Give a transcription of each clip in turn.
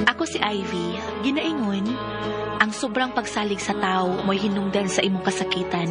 Ako si Ivy, ginaingon, ang sobrang pagsalig sa tao mo'y hinungdan sa imong kasakitan.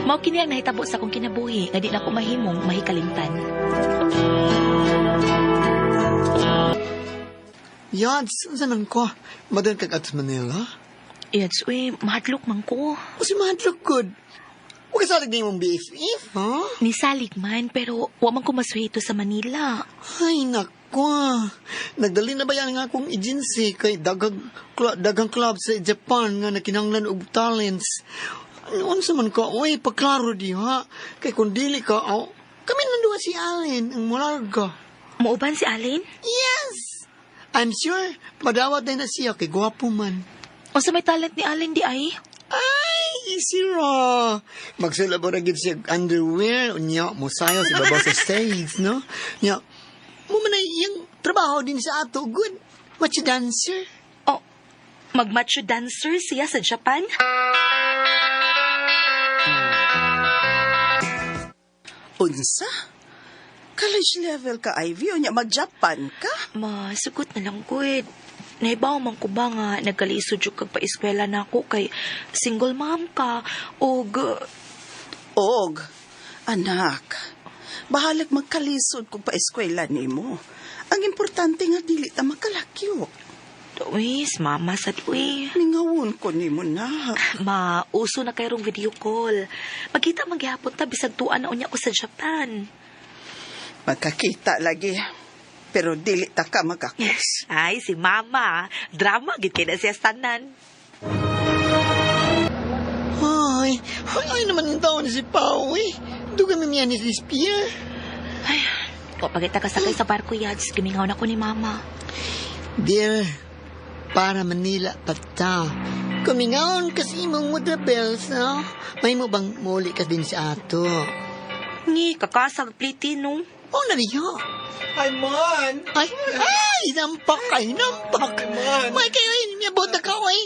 Mao kini ang nahitabo sa akong kinabuhi nga di na ko mahimong mahikalimtan. Yads, unsa man ko? Madan kag at Manila? Yads, uy, mahadlok man ko. O si mahadlok good. Huwag ka salig na imong BFF, ha? Nisalig man, pero wa man ko masuhito sa Manila. Ay, nako. Nagdali na ba yan nga akong agency kay dagang club sa Japan nga nakinahanglan og talents. Ano unsa man ka? Uy, paklaro di ha. Kay kung dili ka, oh, kami nanduha si Allen, ang mularga. Muuban si Allen? Yes! I'm sure, madawat din na siya kay gwapo man. Unsa may talent ni Allen di ay? Ay, easy ra. Magsula ba gid siya og underwear, unya, musayo sa ibabaw sa stage, no? Nya, mo man ay iyang trabaho din sa ato, good. Macho dancer. Oh, magmacho dancer siya sa Japan? Unsa? College level ka, Ivy, unya mag-Japan ka? Ma, sugot na lang good. Naibaw man ko ba nga nagkalisod jud kag paeskwela na ako kay single mom ka og Og, anak, bahalag magkalisod kung paeskwela nimo. Ang importante nga dili ta makalakyo. Uy, mama sad uy. Ningawon ko nimo na. Ma, uso na kayrong video call. Magkita man gihapon ta bisag tuan na unya ko sa Japan. Magkakita lagi. Pero dili ta ka magakos. Ay, si mama. Drama gid kay na siya tanan. Ay, ay, ay naman yung taon si Pao, eh. Duga mi niya ni si Spear. Ay, wa pa kita kasakay sa barko yads, gimingaw na ko ni mama. Dear, para Manila pata. Kumingaon kasi imong mudra bells, no? May mo bang muli ka din sa ato? Ngi, kakasag pliti no. Oh, nariyo. Hi, Mon! Ay, ay, nampak ay, nampak. Man. May kayo, ay, miyabot na ka, oy.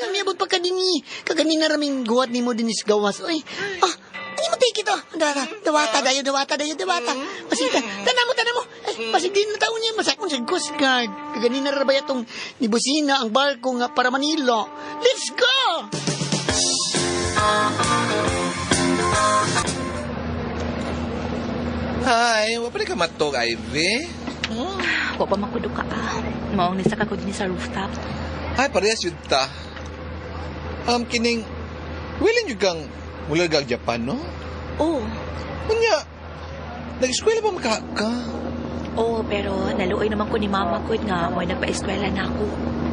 Miyabot pa ka din, eh. Kaganina raming guwat ni mo din is gawas, oy. Ah, ano mo take ito? Dara, dawata, dayo, dawata, dayo, dawata. Masita, tanan mo, tanan mo. Ay, masig din na taon niya, masakon sa Coast Guard. Kaganina rabay atong nibusina ang barko nga para Manila. Let's go! Hi, wa pa ka matog, Ivy? Wa pa man ko duka ah. Maong nisaka ko din sa rooftop. Ay, parehas yun ta. Kining, willing yun kang mulargag Japan, no? Oh, Unya, nag-eskwela pa maka ka? oh, pero naluoy naman ko ni mama ko nga mo'y nagpa-eskwela na ako.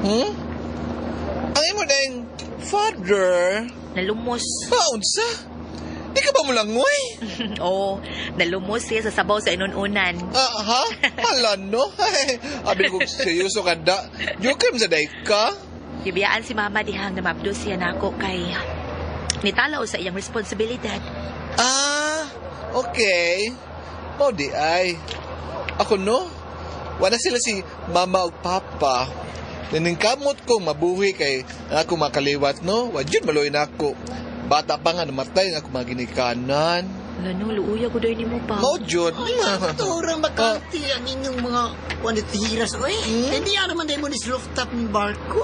Hmm? Ang imo na yung father, Nalumos. paunsa? Di ka ba mulangoy? oh, nalumos siya sa sabaw sa inununan. Ah, ha? Hala, no? Ay, abi ko seryoso ka da. Joker mo sa day ka? Gibiyaan si mama dihang namabdo siya nako kay nitalaw sa iyang responsibilidad. Ah, okay. Mao di ay. Ako no, wala sila si mama o papa. Naningkamot ko mabuhi kay ang ako makaliwat no. Wa jud maloy na ako. Bata pa nga namatay ang ako mga ginikanan. Lano, luuya ko daw ni mo pa. Mao jud. Ay, turang bakante ang inyong mga wanitiras, oy. Hindi yan naman dahil mo ni rooftop ng barko.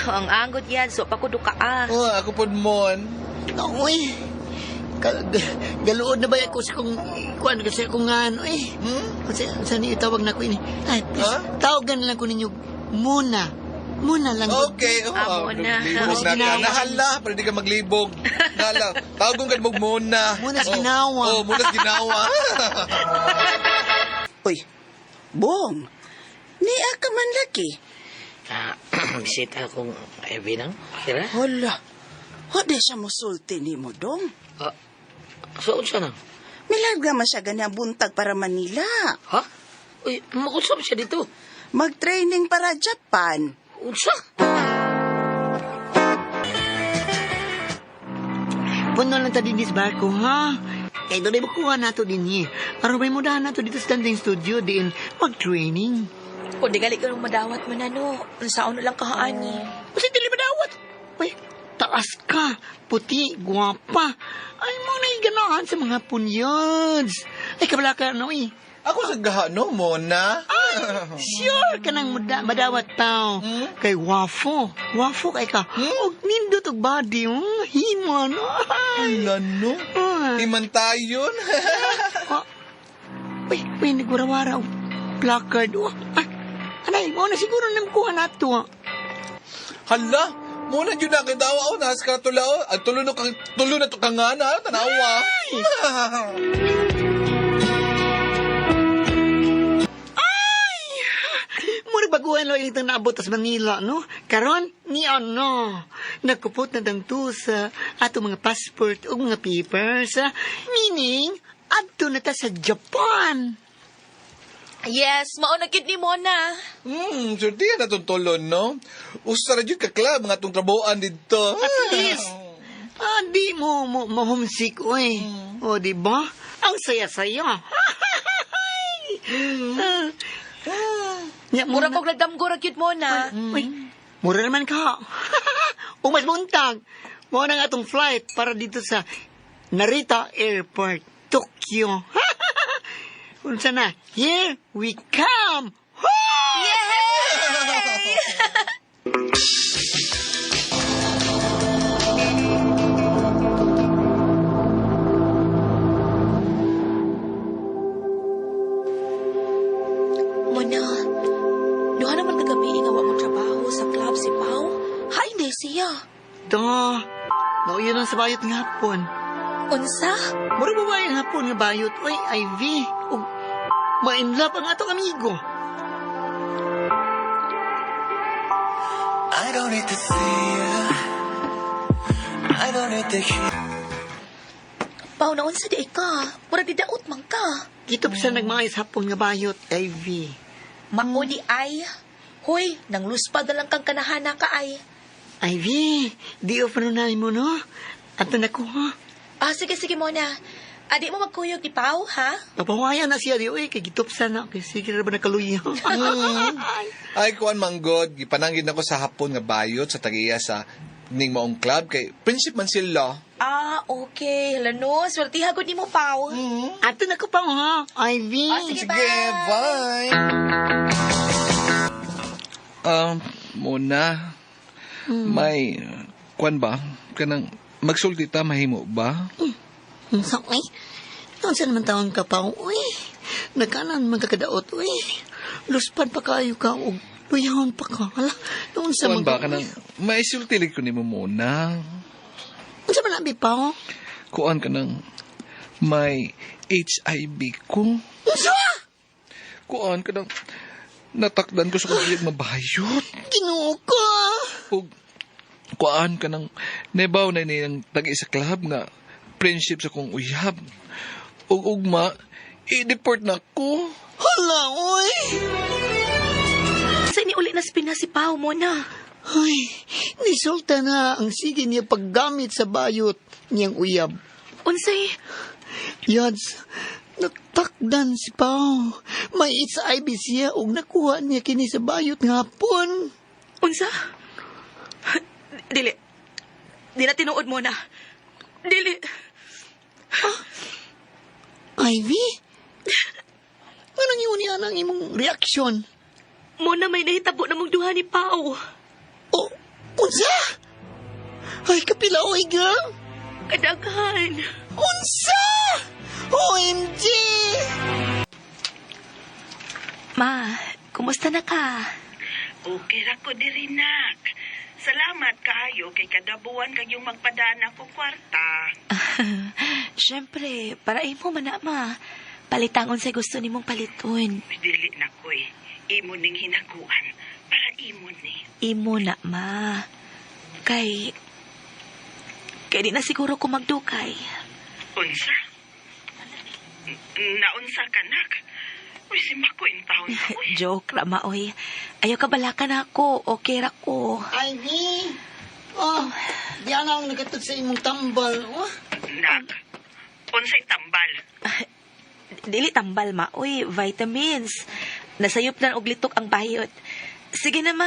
Ang anggot yan, so pa ko duka ah. Oh, ako pod mon. Oy, galuod na ba ako sa kung, kuan kasi akong nga, ano eh. Hmm? Kasi, saan itawag na ko ini? Ay, please, Ha? tawagan lang ko ninyo muna. Muna lang. Okay, oh, Ah, muna. Maglibog na ka. Ginawa. Nahala, pero di ka maglibog. Nahala. Tawag kong mo muna. Muna sa Oh, ginawa. Oh, muna sa ginawa. Uy, Bong, niya ka man lagi. Ah, bisita akong Ivy nang. Kira? Hala, wa di siya musulti nimo dong. Ah, so, unsa nang? Milarga man siya ganya buntag para Manila. Ha? Uy, makusap siya dito. Mag-training para Japan. Unsa? Puno lang ta din sa barko, ha? Kay doon ay makuha nato din eh. Aron may mudahan nato dito sa standing studio din mag-training. Kung di gali ka nung madawat mo na no, saan na lang kahaani. Kasi dili madawat. Uy, taas ka, puti, guwapa. Ay mo na ganahan sa mga punyods. Ay, kabala ka, no eh. Ako sa gaha, no, Mona? Ay, Sure ka nang madawat tao. Kay wafo. Wafo kay ka. Og nindot og body. Himo, no? Ay. Ala, no? Ah. Iman tayo. Oh. Uy, uy, nagwarawara og placard. Oh, ah, anay, mo na siguro na makuha na to. Ah. Hala, muna yun na kitawa oh, nasa karatula oh. Ang tulo na, tulo na to kangana, tanawa. Murag baguhan lang itong naabot sa Manila, no? Karon ni ano, nagkupot na dang sa ato mga passport o mga papers. Ah. Meaning, adto na ta sa Japan. Yes, mao na gid ni Mona. Surti na itong tulon, no? Usa ra jud ka club, mga itong trabuan dito. At least, ah, di mo homesick, oy. O, di ba? Ang saya-saya. Ah. Nya, Mura kog nagdamgo ra gyud Mona. Uy, mura naman ka. Umas buntag. Mao na nga atong flight para dito sa Narita Airport, Tokyo. Unsa na? Here we come! Yay! Mona, duha naman kagabi nga wa mo trabaho sa club si Pau. Hay, hindi siya. Da, nauyo lang sa bayot nga hapon. Unsa? Mura babae nga hapon nga bayot. Uy, Ivy. Ug ma-inlove ang atong amigo. I don't need to see you. I don't need to hear. Pau, naunsa di ka? Mura di daot man ka. Dito pa siya nagmaayos hapon nga bayot, Ivy. Mao di ay. Hoy, nang luspad na lang kang kanahana ka ay. Ivy, di off na mo, no? Ato na ko, ha? Ah, sige, sige, Mona. Adi mo magkuyog ni Pau, ha? Papawayan na siya di, uy, kay gitupsan na. Kay sige na ba nakaluya? Ay, kuan manggod, gipananggid nako sa hapon nga bayot sa tagiya sa ning maong club kay friendship man sila. Ah, okay. Hala no, swerte hagod ni mo, Pau. Ato na ko pa, ha? Ivy. Ah, sige, Sige, bye. Muna, may, kuan ba? Kanang, magsulti ta, mahimo ba? Unsa, uy? Unsa naman taon ka pa, uy? Nagkanan man kakadaot, uy. Luspad pa kayo ka, ug luyahon pa ka. Hala, unsa Kuan man ba? Kanang, may sulti ko nimo muna. Unsa man abi pa, oh? Kuan ka ng, may HIV ko. Unsa? Kuan ka ng, natakdan ko sa kagiyag mabayot. Ginoo ko. Ug, kuan ka ng, nebaw na niyang tagi sa club nga, friendship sa kong uyab. Ug ugma, i-deport na ko. Hala, uy. Sa ini uli na spina si Pau, Mona. Ay, nisulta na ang sige niya paggamit sa bayot niyang uyab. Unsay? Yads, natakdan si Pao. May HIV siya ug nakuha niya kini sa bayot nga hapon. Unsa? Dili. Di na tinuod, Mona. Dili. Ivy? Anong yun niya ang imong reaksyon? Mona, may nahitabo na mong duha ni Pau. O, unsa? Ay, kapila, oy, girl. Kadaghan. Unsa? OMG! Ma, kumusta na ka? Okay ra ko diri, nak. Salamat kaayo kay kada buwan kayong magpadana ko kwarta. Siyempre, para imo man na, ma. Palitangon sa gusto nimong paliton. Dili na koy. Imo ning hinaguan para imo ni. Imo na, ma. Kay di na siguro ko magdukay. Unsa? Naunsa ka, nak? Uy, si Mako in taon na, uy. Joke ra, ma, oy. Ayaw ka balakan ako. Okay ra ko. Ivy! Oh, di ana ang nagatod sa imong tambal. Oh. Nak, unsay tambal? Dili tambal, ma. Uy, vitamins. Nasayop na og litok ang bayot. Sige na, ma.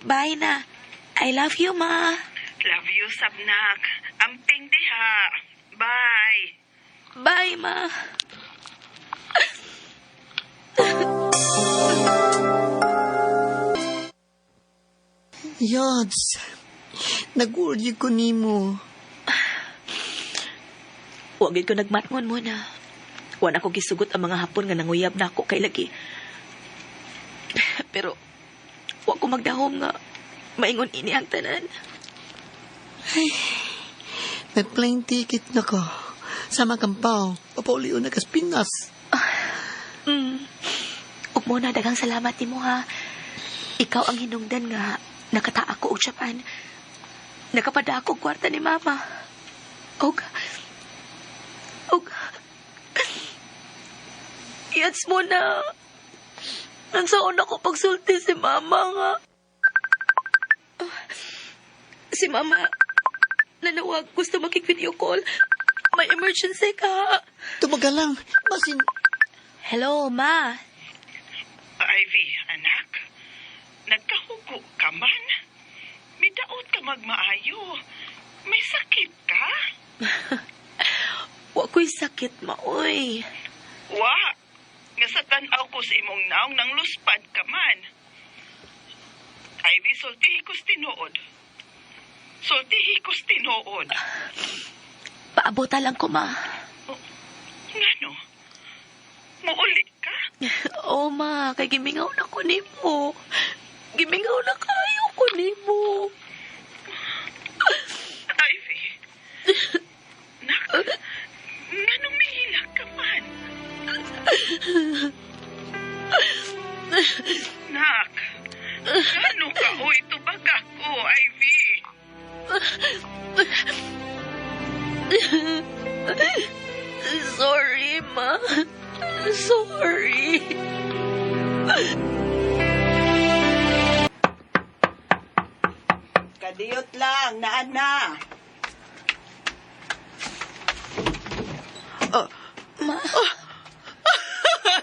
Bye na. I love you, ma. Love you, sabnak. Amping diha. Bye. Bye, ma. Yods, nag-urge ko nimo. Wa gid ko nagmatngon mo na. Wa na ko gisugot ang mga hapon nga nanguyab na ako kay lagi. Pero wa ko magdahom nga maingon ini ang tanan. Nag-plane ticket na ko. Sama kang pao, papaulion na kas Pinas. Ug mo na daghang salamat nimo ha. Ikaw ang hinungdan nga nakataa ko og Japan. Nakapada ako og kwarta ni Mama. Og Yats mo na. Nansaon ako pagsulti si Mama nga. Si Mama nanawag gusto makik-video call. May emergency ka. Tumagal lang, basin. Hello, Ma. Ivy, anak, nagkahugo ka man? Midaot ka magmaayo. May sakit ka? Wa ko'y sakit, ma, oy. Wa. Nga sa tan-aw ko sa imong naong nang luspad ka man. Ivy, sultihi ko's tinuod. Sultihi ko's tinuod. Paabota lang ko, ma. Ngano? Muuli ka? Oo, ma. Kay gimingaw na ko nimo. Gimingaw na kayo ko nimo. Ivy. Nak, nganong mihilak ka man? Nak, ngano ka? Uy, tubag ako, Ivy. Sorry, ma. Sorry. Kadiyot lang, naan na. Ma.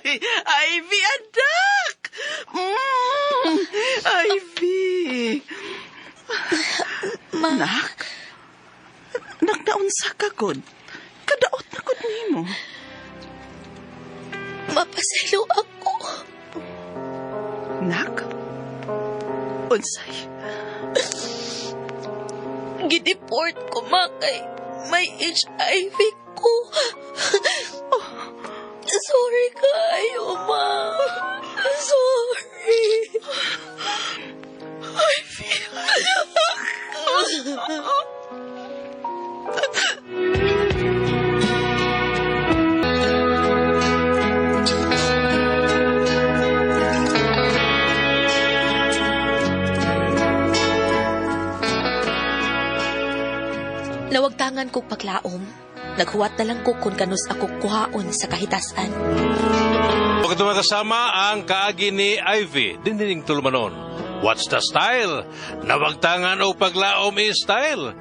Ay, Ivy, anak! Ivy! Ma. Nak? Nak, naunsa ka, god? Kadaot na gud nimo. Mapasaylo ako. Nak? Unsay? Gideport ko, ma, kay may HIV ko. Sorry kayo, ma. Sorry. Ivy, anak! Nawagtangan kog paglaom. Naghuwat na lang ko kung kanus ako kuhaon sa kahitasan. Huwag ito makasama ang kaagi ni Ivy, dinhining tulumanon. What's the style? Nawagtangan o paglaom is style.